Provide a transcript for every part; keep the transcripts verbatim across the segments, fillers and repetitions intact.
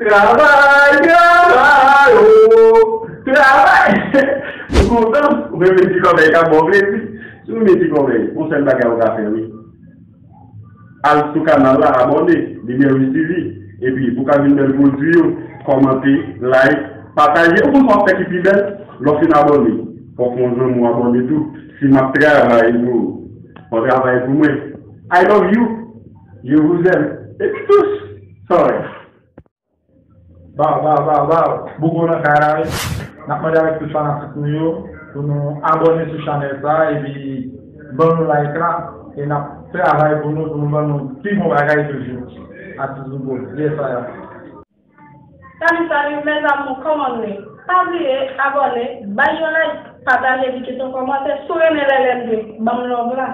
Travay, travay, o, travay. Ou kontan? Ou renmen ti kòmèy k ap ba w plezi? Si w renmen ti kòmèy, yon sèl bagay ou ka fè, wi. Al sou kanal la, abòne, li mèrit suivi. Epi, pou ka vin bèl pwodui yo, kòmante, like, pataje. Ou konn sa w ap fè ki pi bèl? Lè w fin abòne, fò w fè yon zanmi w abòne tou. Si m ap travay pou ou, fò w travay pou mwen. I love you. Je vous aime. Epi tous. Sorry. Baw, baw, baw, baw. Bougon nan kay la, wi. N ap mande avèk tout fanatik nou yo pou nou abòne sou chanèl sa, epi ban nou like la, e n ap travay pou nou, pou nou ban nou pi bon bagay toujou. Atis nou bon, yes, I am. Salut, salut, mes amours, kòman nou ye? Pa bliye abòne, bay yon like, pataje, epi kite yon kòmantè. Si w renmen lè lè m de, ban m love la.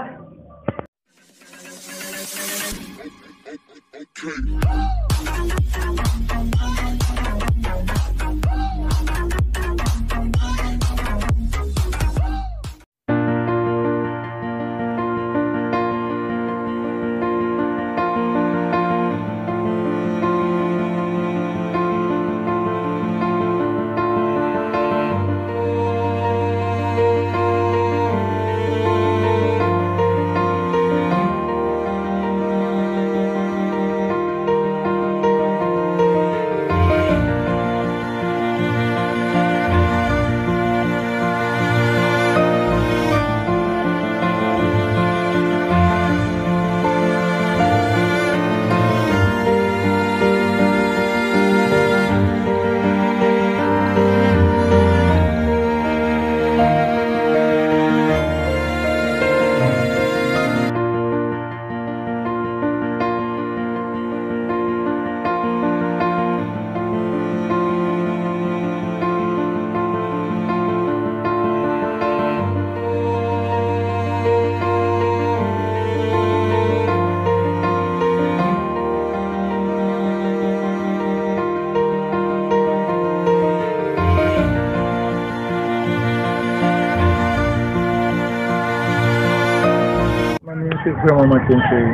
Mami, ou te vrèman manke m, cheri.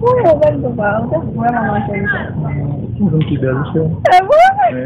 Wi, ou bèl tou pa. Ou te vrèman manke m. Ou vin pi bèl, cheri. Se vre? Wi.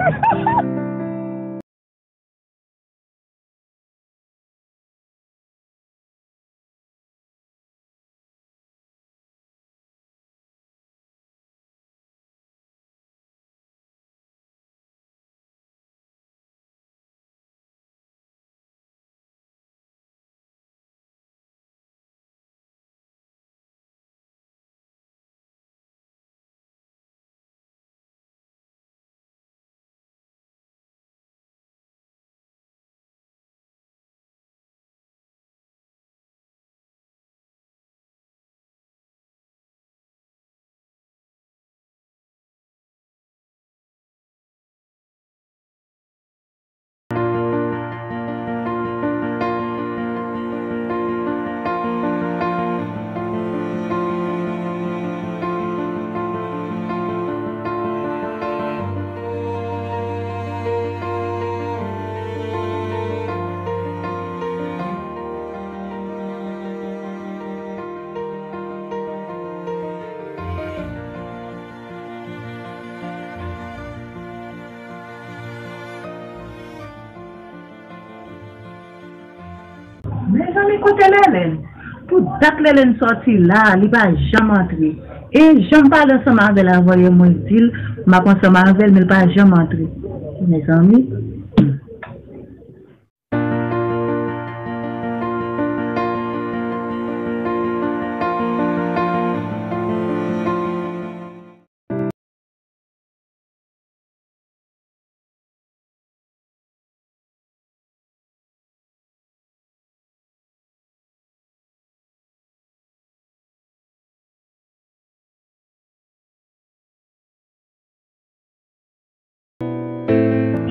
Mezanmi, kote Lèlèn? Pou dat Lèlèn sòti la, li pa janm antre. E jan m pale ansanm avè l avan yè, mwen di l m ap ansanm avè l, men l pa janm antre. Mezanmi.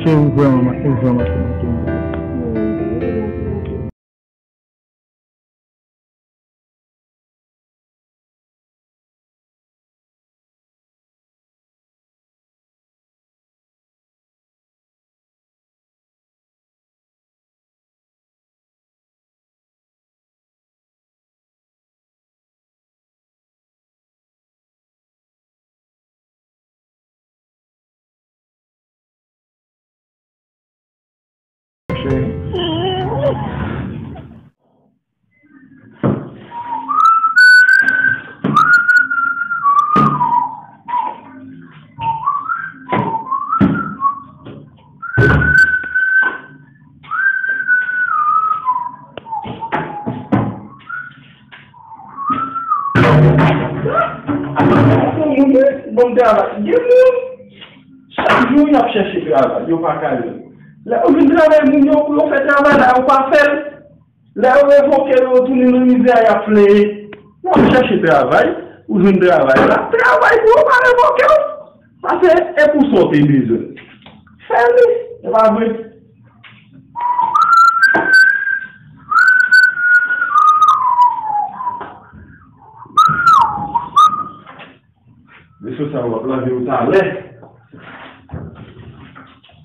Cheri, ou vrèman, ou vrèman fè m tonbe. Travay. Gen moun, chak jou y ap chèche travay, yo pa ka jwenn. Lè yo jwenn travay, moun yo, pou yo fè travay la, yo pa fè l. Lè yo revoke yo, yo tounen nan mizè, y ap plenyen. W ap chèche travay, ou jwenn travay la. Travay pou yo pa revoke w. Paske e pou sa w te bezwen. Fè li, e pa vre? Mesye sa yo ap lave yo talè.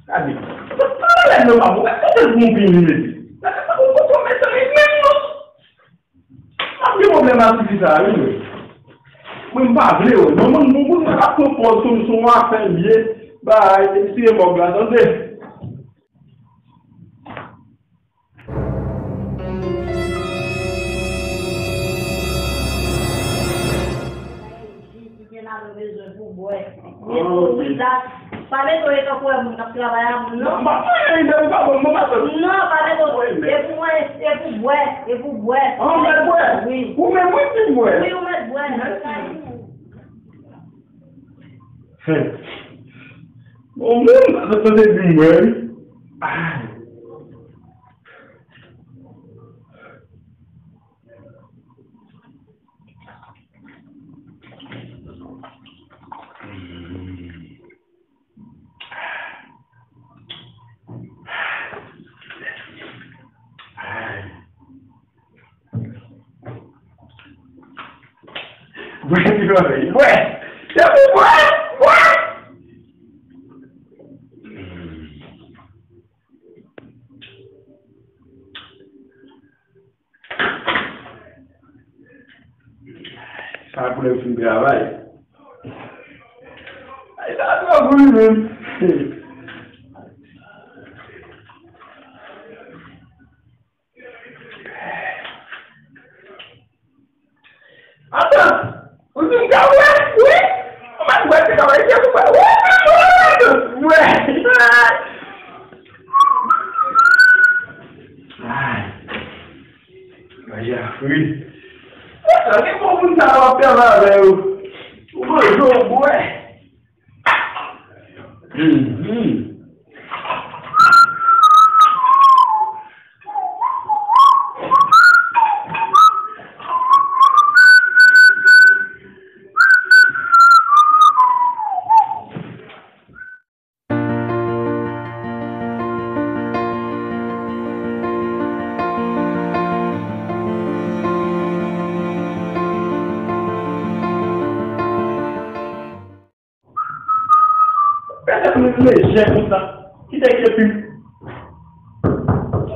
Gade. Talè non pa bon. Mwen kote l pou m vini mete. Gade sa pou kote w mete li menm non. M ap gen pwoblèm ak tifi sa wi mwen. Mwen m pa vle wè. Mwen mwen mwen mwen ap pran pòz kòm se yon afè m ye. Bay, retire mòg la tande. Jis ki gen la nou bezwen pou bwè. Men pou wi dat, pa mete w etan pou wè moun k ap travay a moun non. M pa fè anyen depi pa bon mwen pa fè. Non, pa mete w. E pou mwen, e pou bwè, e pou bwè. An mèt bwè. Wi. Ou menm wi ki bwè. Wi, ou mèt bwè. Mèsi. Bon, moun sa te di m bwè wi. Ay. Bwè, bwè, bwè! Se pou bwè! Bwè! Sa pou lè m fin travay. Ay, sa twò gou wi menm. Atann! Ou di m ka bwè? Wi! Ou mèt bwè, se kòman se pou bwè. Wi, mèt bwè, mèt bwè! Ay! Ay, a fri. Sa gen bon moun sa w ap fè avè yo. Ou manje, ou bwè. Mhm. Pèsòn moun lejè konsa. Kite kepi m.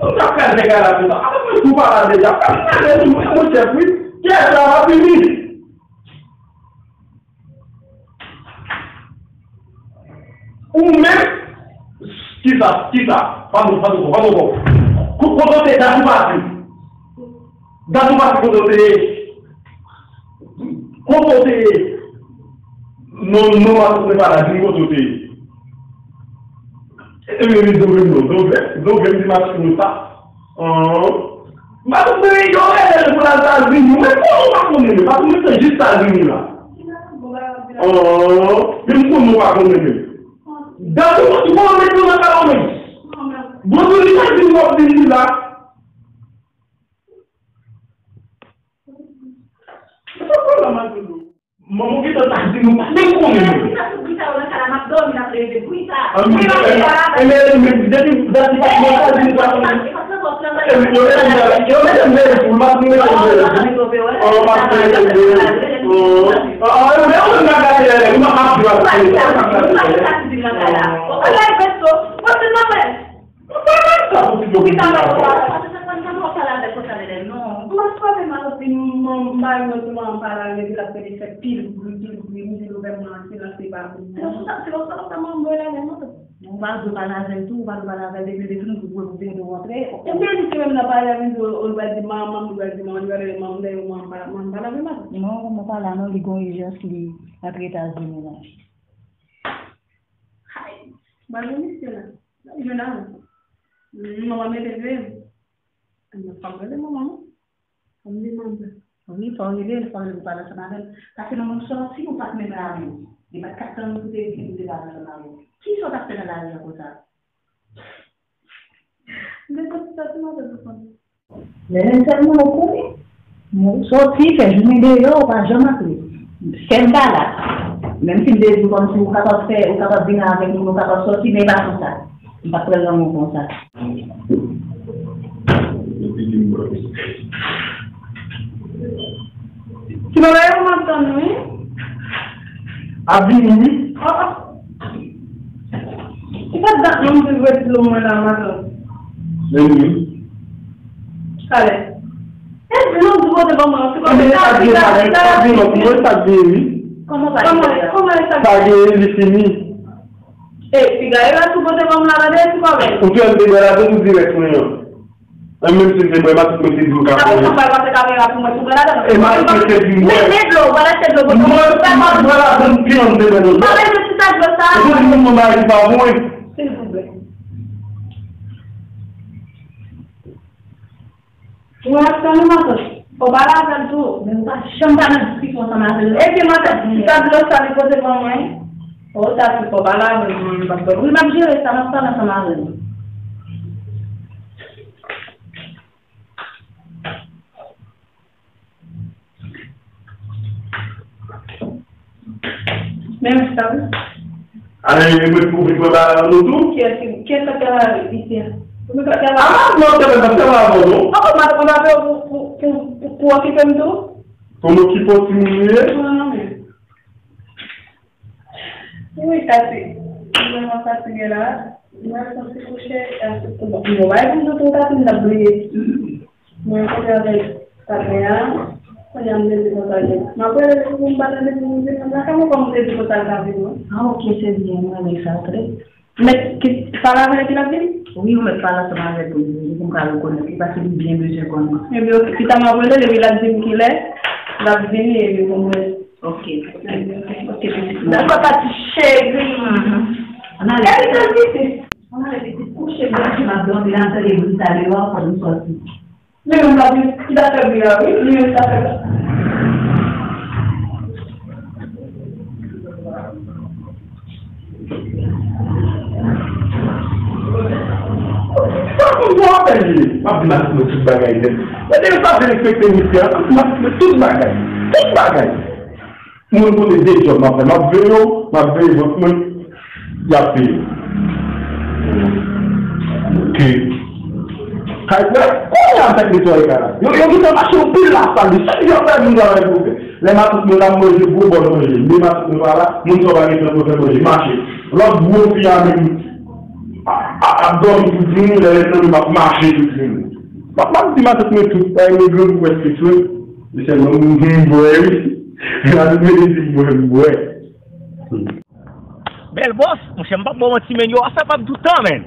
Ou ta fè nèg a la konsa. Apa mwen tou pala deja. Apa mwen pale tou mwen mon chèf wi. Kiyès la va vini? Ou menm? Kisa? Kisa? Pa nou, pa nou, pa nou. Kote w te, dat ou pati. Dat ou pati kote w te ye. Kote w te ye? Non, non, pa nou, pa la, di m kote w te ye. E, e, e, Dove, non, Dove, Dove, m di mache nou sa. An. M pa konn yo rele l pou l al Etazini. Mwen konnen w pa konnen li. Paske mwen se jis Etazini la. Oh, men m konnen w pa konnen li. Gade w, ou konnen met yo nan kay ou menm. Bon, tou li pa di w ap vin li la. Sa pran la, Matildo. Manman w gentan ta di nou pa menm konnen nou. Sa sou bri sa yo nan kay la, m ap dòmi, m ap leve bri sa. An, men, men, men, depi dati pa mwen pa di nou pa konnen. Yo mete m nan, yo mete m nan pou m ap mete m nan. Oh, m ap mete m nan. Oh, oh, men ou menm nan gade, ou nan ap di w ap mete m nan. Mwen pa nan sa pou ti doki sa. Paske sa konn jan w pale avèk konsa, Lèlè, non. Mwen frape m alò, epi mari mwen sou mwen pale avè l, epi l ap fè de fè pil bri, pil bri, m di l ouvè mwen an silans, li pa vle. Se konsa, se konsa, konsa mwen mwen la, non. Ou pa dwe pale avè l tou, ou pa dwe pale avè l, depi l vin tou, ou dwe rantre. Ebyen, li se menm nan pale avè m, li pral di manman, li pral di manman, li pral di manman, dèyè manman, manman pale avè m. Non, mwen pa la, non, li gon ijans, li antre Etazini la. Hay, ba yo misye la. Jwenn avè m. Manman mete l veye m. Mwen pa rele manman, non. Mwen di manman. Wi, fò w rele l, fò w rele l pou pale ansanm avè l. Paske nan moun sòti, ou pa t menm la menm. Li pa t ka tann pou te vin, pou te pale ansanm avè w. Kisa w t ap fè nan lari a konsa? M te soti sòti mwen, telefòn. Men menm sèlman ou konnen. Mwen sòti, fè jounen deyò, ou pa janm aple. Kè m pa la. Menm si m te di w kòmsi ou kapab fè, ou kapab vin avèk moun, ou kapab sòti, men e pa konsa. M pa t pral nan moun konsa. Ti bagay ou m ap tann wi. Ap vini wi. Oh, oh. Ki pa t dat non m te dwe dlo mwen la maten. Men wi. Talè. E dlo ou pote ban mwen an, se kòm sa vin la, sa vin la. Mwen sa vin wi. Kòman pa gen? Kòman e sa? Pa gen, li fini. E, piga e la sou kote ban m la, gade ti kòbèy. Ou fè m te bwè ladan tou dirèk mwen an. An menm si m te bwè, matant mwen te di w ka bwè. Sa pa pase kamera pou mwen, pou bwè ladan. E matant mwen te di m bwè. Men, men dlo, ou pa lache dlo pou mwen. Mwen, mwen ladan pi an te bwè dlo. Pa mete ti sa dlo sa. Ou di moun mwen bagay ki pa bon wi. Silvouplè. Ou ap tann ou matant. Fò pale avè l tou. Men ou pa janm pa nan diskisyon ansanm avè l. Epi matant, ti sa dlo sa li pote ban mwen. O, sa tou, fò pale avè l, mwen, m p ap bwè. Wi, m ap jere sa, m ap pale ansanm avè l. Men sa wi. Ale, mwen pou vin pran bagay nan nou tou. Kiyès ki, kiyès k ap travay isi a? Ou menm k ap travay? Ah, non, te mwen p ap travay avè w, non. Ah, bon, m ap, m ap pou, pou, pou, pou, pou okipe m tou? Pou m okipe w, timoun ou ye? Non, non, men. Wi, Tati. Mwen, mwen fatige la. Mwen santi kouche, Tati. Bon, mwen pa gen pou m tou, Tati, m t ap bliye. Mwen kote avèk patnè a, kounye a m te di konsa ke m ap rele li pou m pa tande pou m vin nan lakay mwen, kòm m te di konsa l ta vin wi. Ah, ok, se byen, mwen renmen sa trè. Mèt ki pale avè l epi l ap vin? Wi, ou mèt pale ansanm avè l pou l vin, pou m ka rekonèt li, paske li byen bezwen konn mwen. Ebyen, ok, pita m ap rele l, epi l ap di m kilè l ap vini, epi pou mwen. Ok, ok, ok, pitit mwen. Dakò, Tati cheri. Ann ale. Epi tann pitit. Ann ale, pitit, kouche, bouch m ap dòmi, la m tande bri sa deyò, fò nou sòti. Li menm l ap di, li t ap fè bri a, wi, li menm li t ap fè bri. Sa konn pou apèl li. M ap di matant mwen tout bagay nèt. Mwen te sa vin enspekte misye a, m ap di matant mwen tout bagay. Tout bagay. Mwen konnen de djòb m ap fè. M ap veye yo, m ap veye vant mwen, y ap peye. Ok. Kay frè, kounye a m fèk netwaye kay la. Yo, yo gentan mache anpil la, sa li. Chak jou y ap fè moun travay pou fè. Lè matant mwen la, m manje gwo bòl manje. Men matant mwen pa la, moun sa yo pa gen tan pou fè manje. Mache. Lòt gwo fi a menm, a, a, ap dòmi pou di nou, lè lè nan m ap mache pou di nou. M ap, m ap di matant mwen tout, ay, mwen granmoun prèske tou. Li sèlman m, m bwè, wi. Gade mwen di m bwè, m bwè. Bèl bòs, monchè, m p ap ba w manti, men yo, afè p ap doutan, men.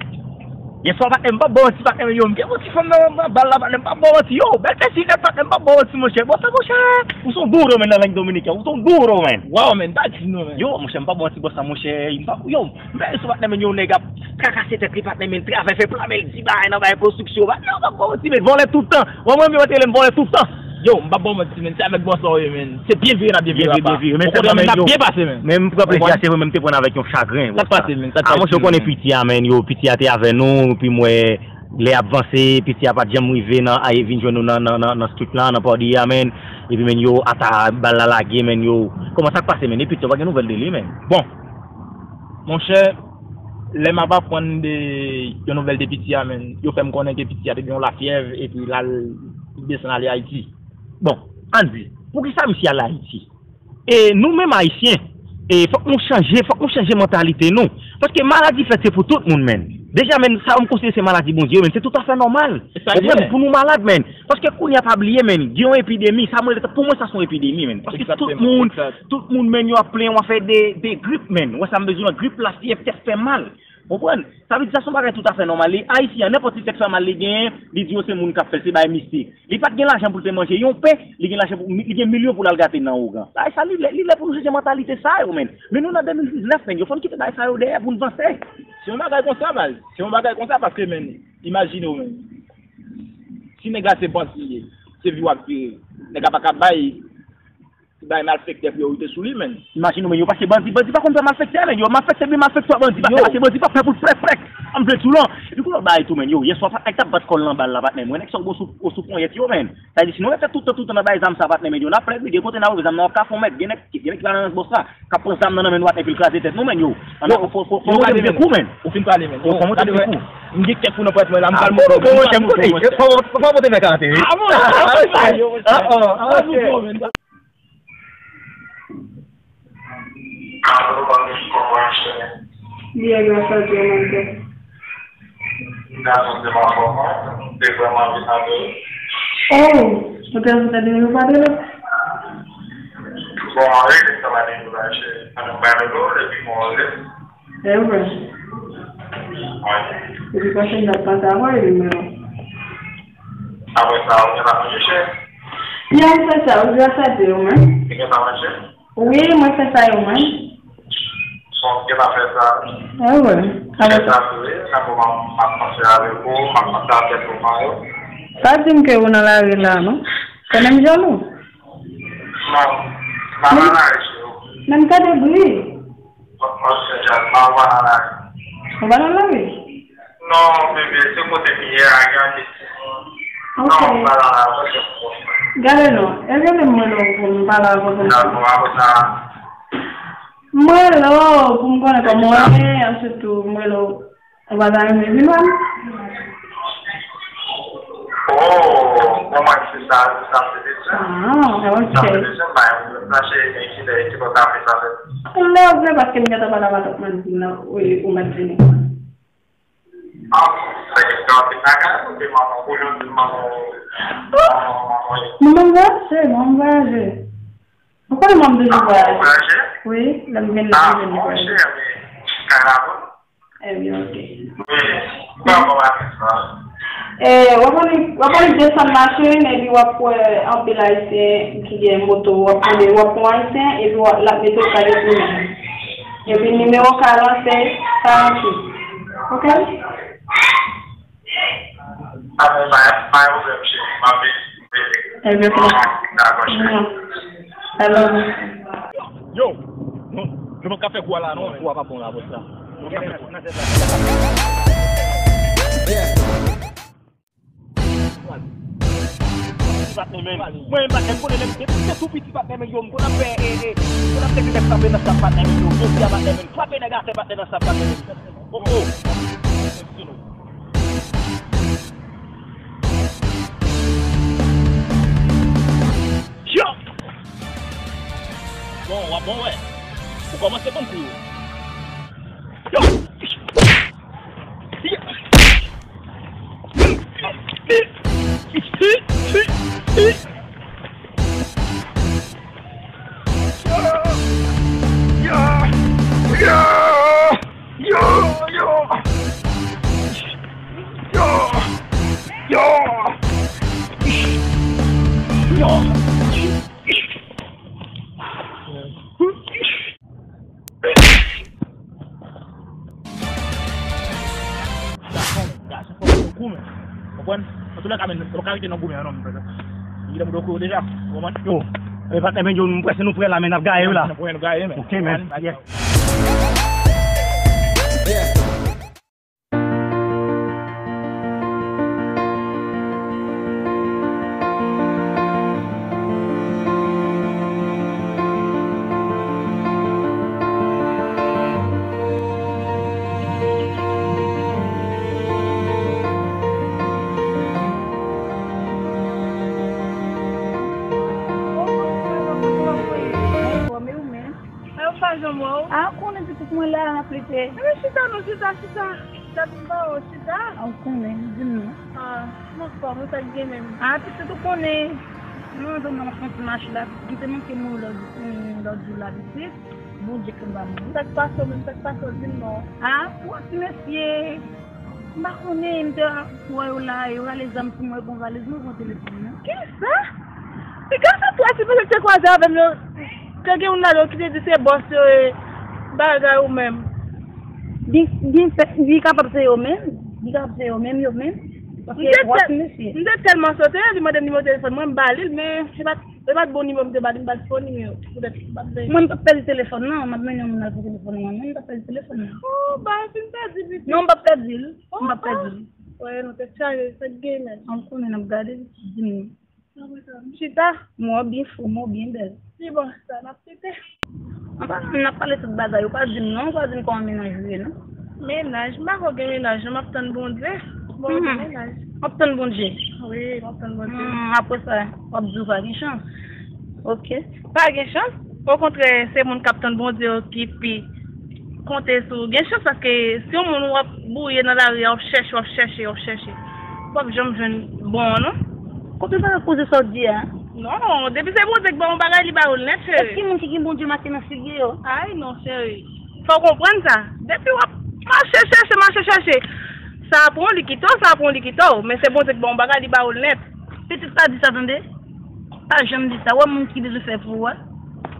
Yèswa, patnè, m p ap ba w manti, patnè, men yo, m gen yon ti fanm nan, nan bal la, patnè, m p ap ba w manti, yo, bèl tèt, patnè, m p ap ba w manti, monchè. Bòs la, monchè, ou se yon duro, men, nan lang dominik, ou se yon duro, men. Waw, men, pa di non, men. Yo, monchè, m p ap ba w manti, bòs la, monchè, m p ap, yo, men, sou patnè, men, yo, nèg ap trakase tèt li, patnè, men, travay, fè pla, men, l di bagay nan bagay konstriksyon, patnè, m p ap ba w manti, men, vòlè toutan. Ou wè mwen, yo rele m vòlè toutan. Yo, m p ap ba w manti, men, se avèk bòs la w ye, men. Se byen vire n ap byen vire, papa. Okontrè, men, n ap byen pase, men. Men m pran plezi a, se vre, men m te pran avèk yon chagren, bòs la. Sa k pase, men? Sa k pase, men? A, monchè, ou konnen piti a, men, yo, piti a te avè nou, epi m wè, lè y ap vanse, piti a pa t janm rive nan, a, vin jwenn nou nan, nan, nan, nan street la, nan party a, men. Epi, men, yo, ata, bal la lage, men, yo. Kòman sa k pase, men? E piti a, pa gen nouvèl de li, men. Bon, monchè, lè m ap aprann de yon nouvèl de piti a, men, yo fè m konnen ke piti a te gen yon lafyèv, epi l al desann ale Ayiti. Bon, ann di, poukisa misye al Ayiti? E nou menm Ayisyen, e fòk nou chanje, fòk nou chanje mantalite nou. Paske maladi fèt se pou tout moun, men. Deja, men, sa yo m konsidere se maladi Bondye, men, se toutafè nòmal. Ou konprann? Pou nou malad, men. Paske kounye a pa bliye, men, gen yon epidemi, sa mwen rele, pou mwen, sa se yon epidemi, men. Paske tout moun, tout moun, men, yo ap plenyen yon afè de, de grip, men. Ou wè sa m bezwen, grip, lafyèv, tèt fè mal. Ou konprann? Sa vle di sa se yon bagay toutafè nòmal. Li Ayisyen an, nenpòt ti tèt fè mal li genyen, li di yo se moun k ap fè l, se bagay mistik. Li pa t gen lajan pou l te manje yon pen, li gen lajan pou, li gen milyon pou l al gate nan ougan. Bagay sa, li lè, li lè pou nou chanje mantalite sa yo, men. Men nou nan de mil diznèf, men, yo fò n kite bagay sa yo dèyè pou n vanse. Se yon bagay konsa, baz. Se yon bagay konsa, paske, men, imajine w, men. Si nèg la se bandi li ye, se vi w ap vire. Nèg la pa ka bay bay malfektè priyorite sou li, menn. Imajine w, menn, yo pase bandi, bandi pa konn fè malfektè, menn. Yo malfekte, byen malfekte, bandi pa fè, pase bandi pa fè pou l prèk, prèk. An vle tou, non. Epi kou lòt bagay tou, menn, yo, yèswa Patnèg t ap bat kò l nan bal la, patnè. Mwen, nèg sa yo sou, yo sou ponyèt yo, menn. Sa di, si nou rete toutan, toutan nan bay zam sa, patnè, menn, yo, n ap prèk, wi, gen kote n ap rive, zam nan w ap ka fè w mèt, gen nèg, gen nèg ki pa nan rans bòs la, k ap pran zam nan nan men nou, patnè, epi l kraze tèt nou, menn, yo. Ann, fò, fò, fò, fò mwen te vin kou, menn. Ou fin pale, menn. Yo, fò mwen te vin kou. M gen kèk kou nan pòt mwen la, m pral montre w, monchè. Fò, fò, fò mwen te fè karate, wi. Ah, bon, ah, ah, ah, ah, ah, ok. Alo, Mami, kòman w ye? Byen, gras a Dye, mwen byen. Gason, se pa fò mwen, se vrèman anvi tande w. Oh, ou te anvi tande m, ou pa te la? Bon, anvi sa pa te la, cheri. Ann bay lolo, epi mwen anvi. E vre. Wi. Epi pwochèn dat, panse avè w, epi mwen. Apre sa, ou gen la manje, cheri? Byen, se sa, wi, gras a Dye, ou menm? Ou gen la manje? Wi, mwen fè sa yo menm. Bon, gen pa fè sa. Ah, wi. Fè sa tou, wi. Sa pou m ap panse avèk ou, m ap panse avèk ou, Mayo. Pa di m ke ou nan lari la, non. Se menm jan nou. Non, m pa nan lari, cheri. Men m tande bri. Bon, bon, se jan, m pa, m pa nan lari. Ou pa nan lari? Non, bebe, se kote m ye a, gade. Ok. Non, m pa la la, mwen se pou mwen. Gade non, e rele m mwen non pou m pale avè w pou m. Dakò, apre sa. M rele w pou m konnen kòman w ye, answit tou, m rele w, ou pa ta renmen vin wè m? Oh, bon, mwen se sa, se sa, se de sa. Ah, ok. Sa, se de sa, m pa yon pwoblèm. Sa, se men ki lè, ki lè w ta vle sa fèt? Lè w vle, paske m gentan pale avè matant Mandy nan, wi, ou mèt vini. Ah, sa gen anpil bagay, kote manman w, kote manman w, manman w, manman w ye? Manman m vwayaje, manman m vwayaje. Ou konnen manman m toujou vwayaje? Ah, manman w vwayaje? Wi, lè m vin la, ah, m vin vwayaje. Ah, monchè, men, kay la bon? Ebyen, ok. Wi, kòman w ap fè sa? Eh, w ap annik, w ap annik desann machin, epi w ap wè anpil Ayisyen ki gen moto, w ap tande, w ap wè Ayisyen, epi w ap, l ap mete w kay epi menm. Epi nimewo kay lan se karannsis. Ok? Sa bon, pa, pa gen pwoblèm, cheri. M ap vini. Ebyen, ok. Dakò, cheri. I love you. Yo, nou, nou pa ka fè kou a la, non. Kou a pa bon la, bòs la. Nou pa ka fè kou nan tèt la. Patnè, men. Mwen, patnè, m konnen nèg, depi m te tou piti, patnè, men, yo, m konn ap fè, e, e, m konn ap fè nèg frape nan sab, patnè, men, yo, jodi a, patnè, men, frape nèg atè, patnè, nan sab, patnè, men. Oh, oh. Yo! Bon, w ap bon, wè. Ou kòmanse konn kou yo. Yo! Gason, gason, fòk nou goumen. Konprann? Antoulèka, men, nou pa ka rete nan goumen an, non, men, frè. Li gen moun yo kouyo deja. Konprann? Yo, e patnè, men, yo, nou prèske nou prè la, men, n ap gaye, wi, la. Nou prè, nou gaye, men. Ok, men. Konprann? Yes. Mwen pa janm wè w. A, ou konnen pitit mwen la, n ap lite. Ebyen, chita non, chita, chita. Chita pou m ba w, chita. A, ou konnen, di m non. A, m anfòm, wi, sa k gen menm? A, pitit ou konnen. Non, non, non, m ap fè yon ti mache la. M te manke mouri lòt, lòt jou la, pitit. Bondye konn ba m mouri. Sa k pase w menm, sa k pase w, di m non. A, pou yon ti mesye. M pa konnen, m te wè yo la, yo rale zam sou mwen, yo pran valiz mwen, yo pran telefòn mwen. Kisa? Piga se twa ti mesye ki te kwaze avè m yo, te gen youn ladan yo ki te di se bòs yo e bagay ou menm. Li, li fè, li kapab se yo menm, li kapab se yo menm, yo menm. Paske twa ti mesye. M te tèlman sote, li mande m nimewo telefòn mwen, m ba li l, men se pa t E pa t bon nimewo m te ba li, m pa t fè nimewo. Poutèt m pa t veye. Mwen, m p ap pèdi telefòn nan, m ap mennen yon moun al pou telefòn nan. Mwen, m p ap pèdi telefòn nan. Oh, ba, fin pèdi pitit. Non, m p ap pèdi l. M p ap pèdi l. Wè, nou te chaje, sa k gen menm. An konnen n ap gade, di m. M chita. Mwen byen fou, mwen byen bèl. Pi bon sa, n ap tete. Anpasan, n ap pale tout bagay, ou pa di m non, ou pa di m kòman mennaj ou ye non. Mennaj, m pa ko gen mennaj non, m ap tann Bondye. Bon, gen mennaj. W ap tann Bondye? Wi, m ap tann Bondye. Hmm, apre sa, w ap di w pa gen chans. Ok. Pa gen chans. Okontrè, se moun k ap tann Bondye yo ki pi konte sou ou. Gen chans paske si yon moun w ap bouye nan lari a, w ap chèche, w ap chèche, w ap chèche. W p ap janm jwenn bon an non. Kote sa koze sa w di a? Non, depi se Bondye k ba w yon bagay, li ba w l nèt, cheri. Eske moun ki gen Bondye make nan figi yo? Ay, non, cheri. Fò w konprann sa. Depi w ap mache chèche, mache chèche, sa a pran w, li kite w, sa a pran w, li kite w. Men se Bondye k ba w yon bagay, li ba w l nèt. Pitit, pa di sa, tande. Pa janm di sa. Wè moun ki bezwen fè pou ou a,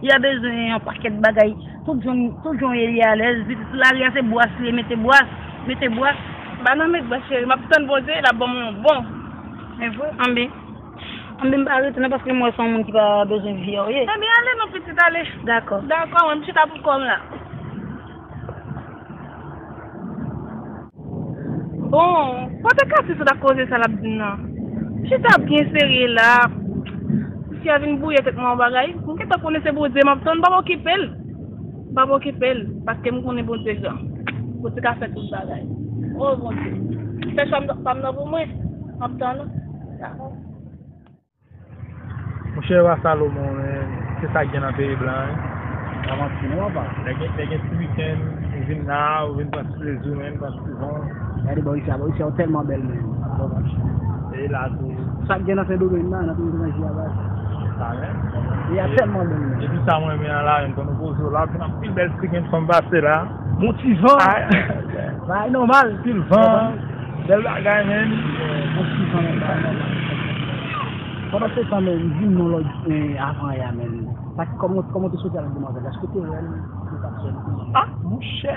li a bezwen yon pakèt bagay. Tout jan, tout jan w ye, li alèz. Pitit, lari a se bwas li ye, mete bwas, mete bwas. M pa nan met bwas, cheri. M ap tann Bondye, l ap ban m yon bon. Men vre? Anben. Anben, m pa rete non, paske m wè se yon moun ki pa bezwen vi a w ye. Anben, ale non, pitit, ale. Dakò. Dakò, mwen, m chita pou kò m la. Bon, kote Katis sot ak koze sa l ap di m nan? Chita byen serye la. Misye a vin bouye tèt mwen yon bagay. M gentan konnen se Bondye m ap tann, m p ap okipe l. M p ap okipe l, paske m konnen Bondye gran. Bondye ka fè tout bagay. O Bondye. Fè chwa m pa m nan pou mwen. M ap tann ou. Dakò. Monchè, wa Salomon, men, se sa k gen nan peyi blan, wi. Pa manti non, papa. Lè gen, lè gen ti wikenn, ou vin la, ou vin pran ti plezi w, men, pran ti van. Gade bò isi a, bò isi a, ou tèlman bèl, men. E la tou. Sa k gen nan Sendomeng la, nan peyi etranje a, baz. Sa menm. Peyi a tèlman bèl, men. Epi sa mwen renmen an la, menm, kon nou poze w la, gen anpil bèl ti grenn fanm pase la. Bon ti van. Bagay nòmal. Anpil van. Bèl bagay, menm. Bon ti van, men, bagay nòmal. Pandan se tan, men, di m non lòt, eh, avan yè a, men. Sa, kòman, kòman w te soti avèk demwazèl la? Èske w te wè l? Ou t ap fè l? Ah, monchè!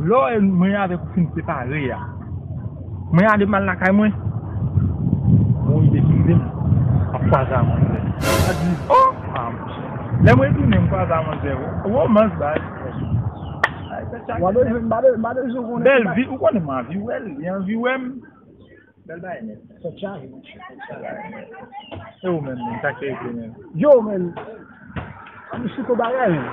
Lè w wè mwen avèk ou fin separe a, mwen ale m al lakay mwen. Bon ide ki rive m, m ap kwaze a manzè. Sa di, oh! Ah, monchè. Lè mwen tounen, m kwaze a manzè. Romans, baz. Ay, sa chak. M pa bezwen, m pa bezwen, m pa bezwen konnen. Bèl vi, ou konnen m anvi wè l, li anvi wè m. Bèl bagay nèt. Tèt chaje, monchè, tèt chaje. E ou menm, menm, sa k te rive menm? Yo, menm. Ann sou to bagay, menm.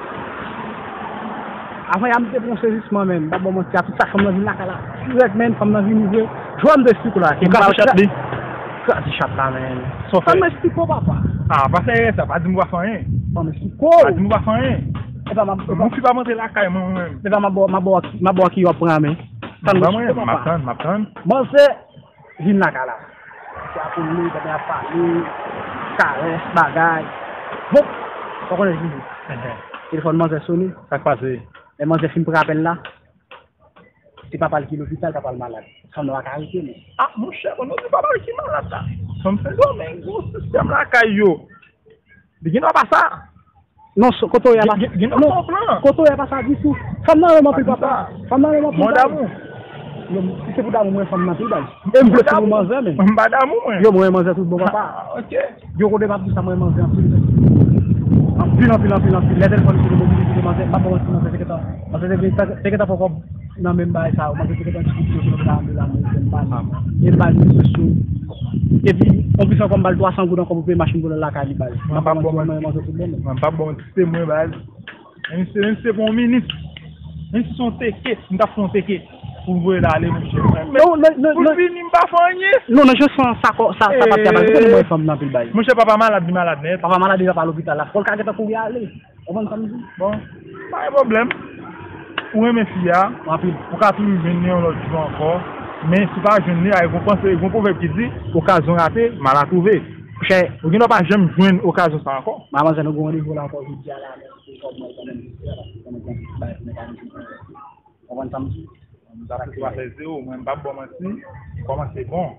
Avan yè a m te pran sezisman, menm. M p ap ba w manti, a tout sa, fanm nan vin lakay la. Dirèk, menm, fanm nan vini vre. Jwè m te esplike w la. Ou kase chat li? Kraze chat la, menm. Sa w fè? Fanm nan esplike w, papa. Ah, pa fè erè sa, pa di m ou pa fè anyen. Fanm esplike w. Pa di m ou pa fè anyen. E pa m ap, e pa. Moun fi pa antre lakay mwen, mwen menm. E pa m ap ba w, m ap ba w ki, m ap ba w ki w ap pran, men. Tann, m ap tann, m ap tann. Manzè vin lakay la. Se ap pale, pandan y ap pale, karès, bagay. Bon, ou konnen vini. Enhen. Telefòn manzè sone. Sa k pase? Lè manzè fin pran apèl la, se papa l ki lopital, papa l malad. Fanm nan pa ka rete, non. Ah, monchè, bon, nou di papa l ki malad la. Fanm Sendomeng, gwo sistèm lakay yo. Li gen dwa pa sa. Non, kote w ye a pa sa. Gen, gen, gen non, kote w ye a pa sa ditou. Fanm nan renmen anpil, papa. Fanm nan renmen anpil, baz. Mò damou. Yo, si se pou damou, mwen fanm nan anpil, baz. E m vle fè pou manzè, men. M pa damou, mwen. Yo, mwen manzè tout bon, papa. Ah, ok. Yo, kote m ap di sa, mwen manzè anpil, men. Anpil, anpil, anpil, anpil. Lè telefòn sone, mwen oblije kite manzè. M pa konn si manzè te gentan, manzè te gentan, te gentan fè kòb nan menm bagay sa yo. Manzè te gentan diskite yo, yo ta anble la, mwen jwenn bal. E bal, mwen sou. Epi, anplis ankò, m ba l twa san goud ankò pou peye machin pou l al lakay li, baz. M pa manti, mwen manzè tout bon, men. Mwen pa bon, se mwen, baz. Menm si, menm si se pou yon minis, menm si se yon teke, m t ap fè yon teke pou m voye l ale, monchè. Non, non, non, pou l vini, m pa fè anyen. Non, non, jis sa, sa, sa, sa p ap fè mal. Kite nou mwen fanm nan pil, baz. Monchè, papa malad, li malad nèt. Papa malad, li pa lopital la. Fò l ka gentan kouri ale. Ou konprann sa m di? Bon, pa gen pwoblèm. Ou renmen fi a, anpil, ou ka toujou jwenn li yon lòt jou ankò. Men si w pa jwenn li, a, gon panse, gon pwovèb ki di, okazyon rate, mal a twouve. Monchè, ou gen dwa pa janm jwenn okazyon sa ankò. Manzè, nou gen randevou la ankò jodi a la, men se kòb mwen kanmenm, se la, paske konnen gen bagay pou mwen ka vin. Ou konprann sa m di? M t ap fè twa sèz zewo, mwen m p ap ba w manti, kòmanse bon.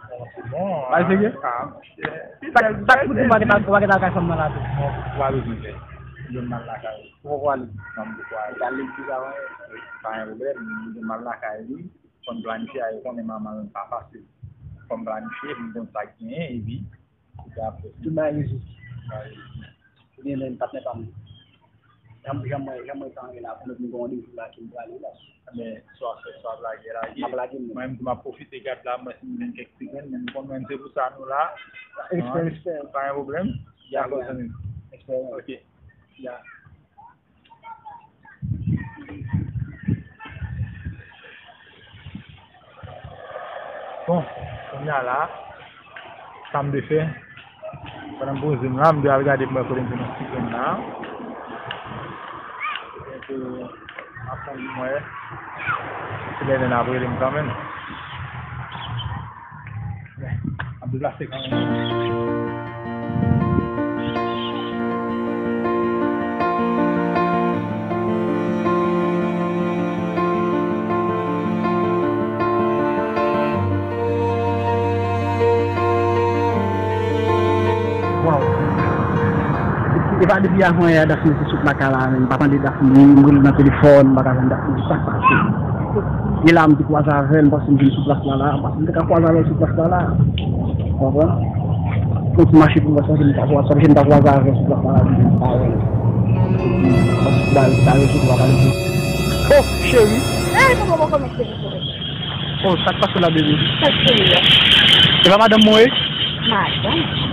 Kòmanse bon. Bagay serye? Ah, monchè. Sa, sa k pou di m pa gentan, pa gentan lakay fanm nan la tou? Bon, ou pa bezwen pè. Yo m al lakay ou. Ou poko ale? Non, m poko ale. Ou al legliz avan? Wi, pa gen pwoblèm, m al lakay li. Fò n planifye a, yo konnen manman menm pa fasil. Fò n planifye, pou n konn sa k genyen, epi, epi apre. Tout bagay rezoud. Ebyen, men, patnè pa m. Jan, jan mwen, jan mwen tan la, konnen m gen randevou la ke m prale la. Men, swa fè, swa lage, lage. M ap lage, mwen. Mwen menm tou, m ap pwofite gad la, mwen si m gen kèk ti grenn, men m konn mwen se pou sa nou la. Respè, respè. Pa gen pwoblèm. Ya, dakò, zanmi m. Respè. Ok. Ya. Bon, kounye a la, sa m te fè, pandan m poze m la, m te al gade m wè kote m te nan ti grenn la. Donk, euh, m ap tann m wè si Lènè ap rele m kanmenm. M ap deplase kanmenm. Waw. E pa depi avan yè Daphnée te sot lakay la, men m pa tande Daphnée, m rele nan telefòn, m pa ka jwenn Daphnée, sa k pase? E la, m te kwaze avè l, m panse m vin sou plas la, la, m panse m te ka kwaze avè l sou plas la, la. Ou konprann? Fò m mache pou m wè sa ke m ta kwaze, sa ke m ta kwaze avè l sou plas la, la, m pa wè l. Epi, m pa, m pa resevwa pale de. Oh, cheri. Ey, papa, papa, mèt cheri, cheri. Oh, sa k pase la, bebe? Sa k cheri a? Se pa madanm mwen ye? Madanm?